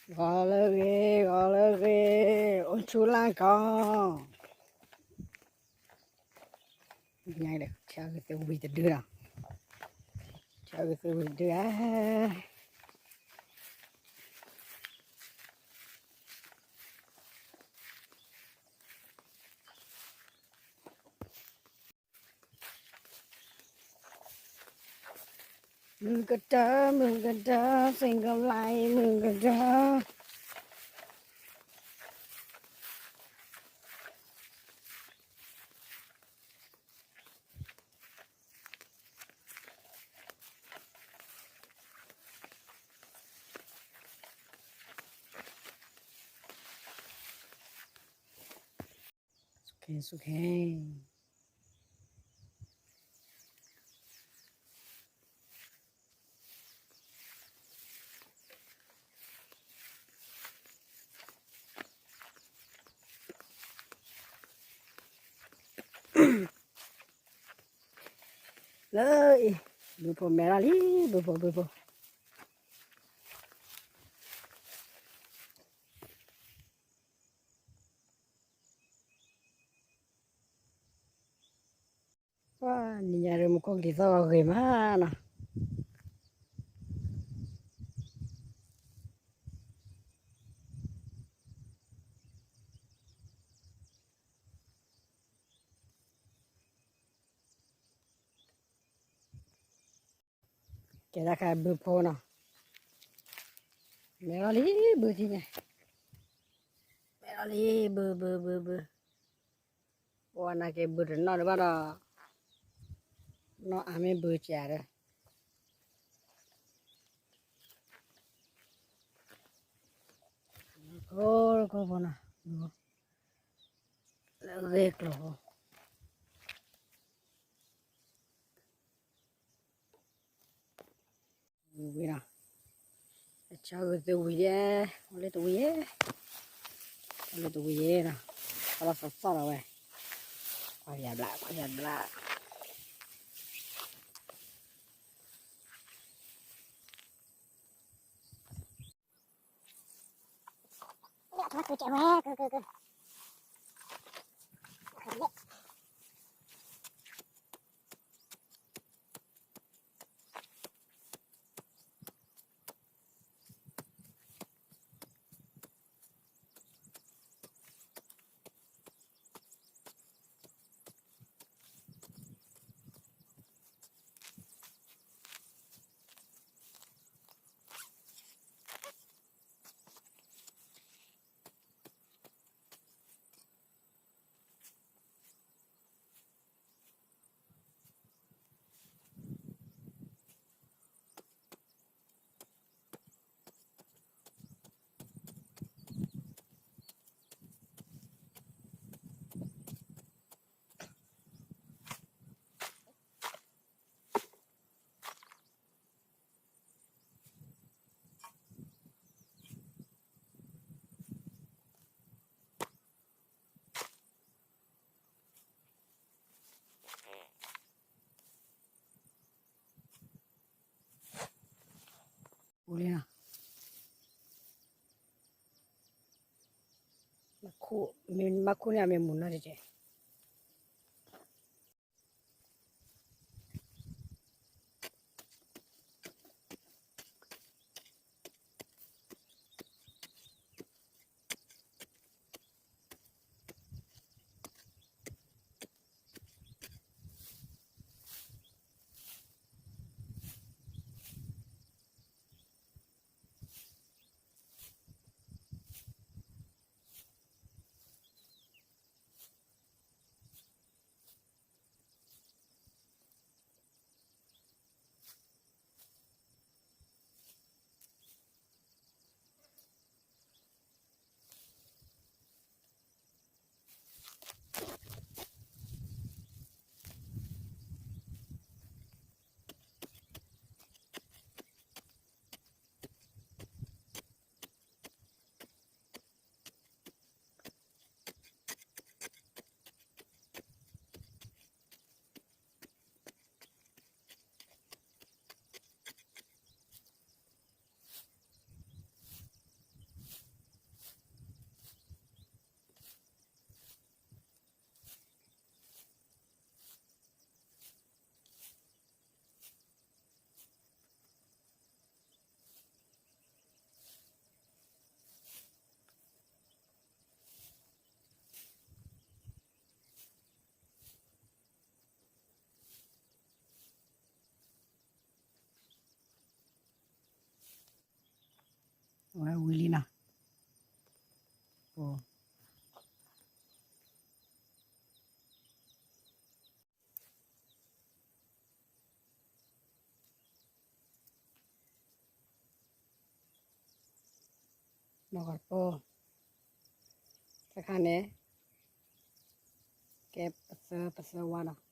ဂီၤလၢအဂ့ၤ, ဂီၤလၢအဂ့ၤ, အိၣ်ဆူၣ်လၢ်ကီ, ညါဒီး ဆၣ်ဂ့ၤသဝံၤတဒုဒီး, ဆၣ်ဂ့ၤသဝံၤတဒုဧါ. မုၢ်ကတၢၢ် မုၢ်ကတၢၢ် စ့ၣ်ကလါအံၤ မုၢ်ကတၢၢ်. ဆူၣ်ခဲ ဆူၣ်ခဲ လၢအံၤ ဘုဖိမဲထီၣ်လံ ဘုဖိ ဘုဖိ. ပှၤနံၤညါရ့မူခိၣ်ကလံၤသီၣ်ဂ့ၤမးနီၤ. ကဲဒၣ်ခါဘုဖိနီၤ, မဲထီၣ်လံဘုထံၣ်ညါ, မဲထီၣ်လံဘု ဘု ဘု ဘု, ပဝဲနာ်က့ဘုတနီၣ်ဒံးဘၣ်ဒီး, နီၣ်အါမ့ၢ်ဘုကဲဒီး, ခိခိဖိနီၤ, လၢဂ့ၢ်ကျိၤဖိ ဝံၤနီၤ, အဆၣ်ဂ့ၤသဝံၤယဲ, အိၣ်လၢတဝံၤယဲ, အိၣ်လၢတဝံၤယဲနီၤ, အိၣ်လၢသီသီၣ်လီၤဝဲ, ကွၢ်ယၤဘျါ ကွၢ်ယၤဘျါ. ပူၤလံနီၤ, မ့ၢ်မၤခူၣ်န့ၣ် အမ့ၢ်မူၤနီၢ်တက့ၢ်. ဝဲဝံၤလံနီၤ, အိ နီၢ်ကီၢ်တပိၢ်, တခါန့ၣ် ကဲပသၢပသၢဝါနီၤ.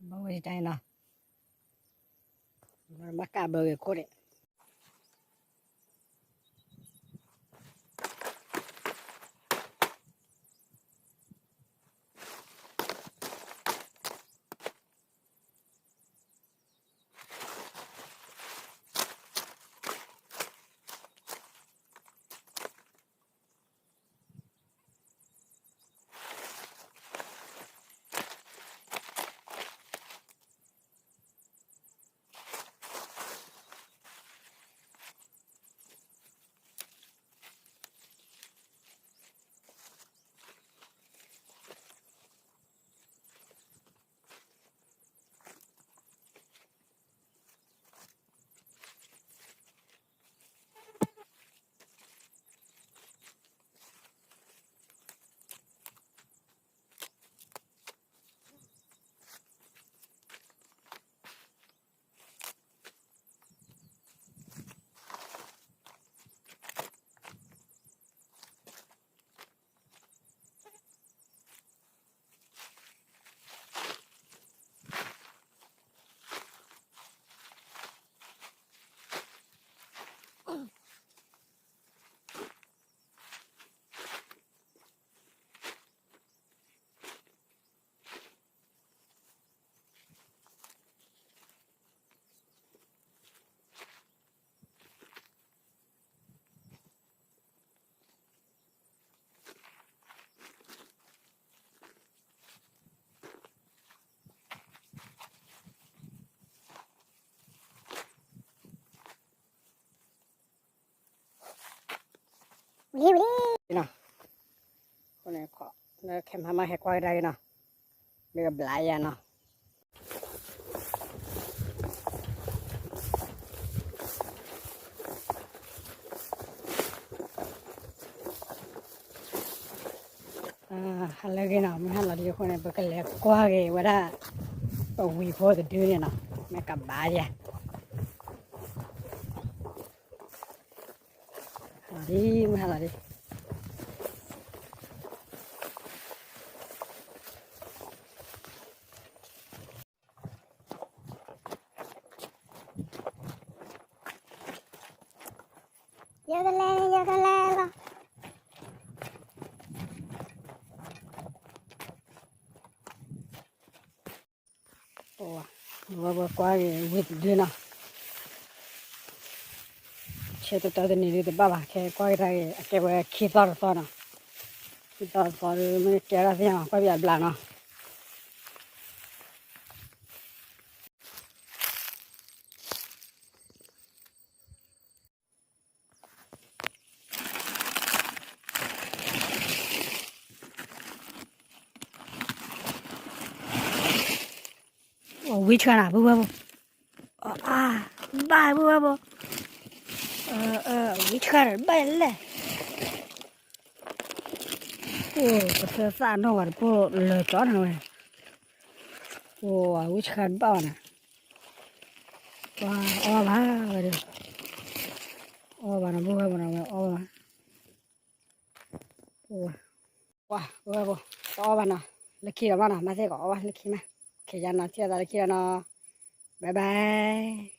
ဘၣ်ဝဲတၢ်အံၤနီၤ, ဘၣ်ကးဘၢဂ့ၤခိၣ်န့ၣ်. ဝံၤလံ ဝံၤလံနီၤ, အဃိန့ၣ် လၢခဲမၤမၤဟဲကွၢ်ကဒါက့ၤနီၤ, မ့ၢ်ကဘျးယၤနီၤ. ဟါလၢအဂ့ၤနီၤ, မုၢ်ဟါလီၤဒ်အဃိန့ၣ် ပကလဲၤကွၢ်က့ၤဝဲဒၣ် ပဝံၤဖိတဒုန့ၣ်နီၤ, မ့ၢ်ကဘၣ်ယၤ လီၤဒ် မုၢ်ဟါလီၤဒ် ယကလဲၤ ယကလဲၤလီၤ. ဝဲပကွၢ်က့ၤဝံၤတဒုနီၤ, ဆၢတတီတနံၤဒုတဘၣ်ဘၣ်, ခဲကွၢ်က့ၤတၢ်ဂ့ၤ အကဲဝဲခံသီတသီနီၤ, ခံသီတသီဒု မ့ၢ်ကဲဒၣ်သ့ၣ်ညါ ကွၢ်ဘၣ်အဘျးနီၤ. ဝံဆှါနၤ ပုၢ်ဝဲၢ်ဖိ, အါ, ဘၣ်ပုၢ်ဝဲၢ်ဖိ, ဝံဆှါနၤဘၣ်လဲၣ်, အိၣ် ပသၢသၣ်နီၢ်ဂၤတပိၢ်လၢာ်ကၠီနၤဝဲ, အိၣ် ဝံဆှါတဘၣ်ဘၣ်နၤ, ပှၤအီၣ်ဘၣ်ဝဲဒီး, အီၣ်ဘၣ်နၤ ပုၢ်ဝဲၢ်ဖိနၤ ဝဲအီၣ်ဘၣ် ပှၤ ပှၤ ပှၤ တအီၣ်ဘၣ်နီၤ, လၢခံဒီးမးနီၤ, မၤသ့ၣ်ကအီၣ်ဘၣ်လၢခံမး, ခဲယါနီၤ ထံၣ်အသးလၢခံဒီးနီၤ, bye bye.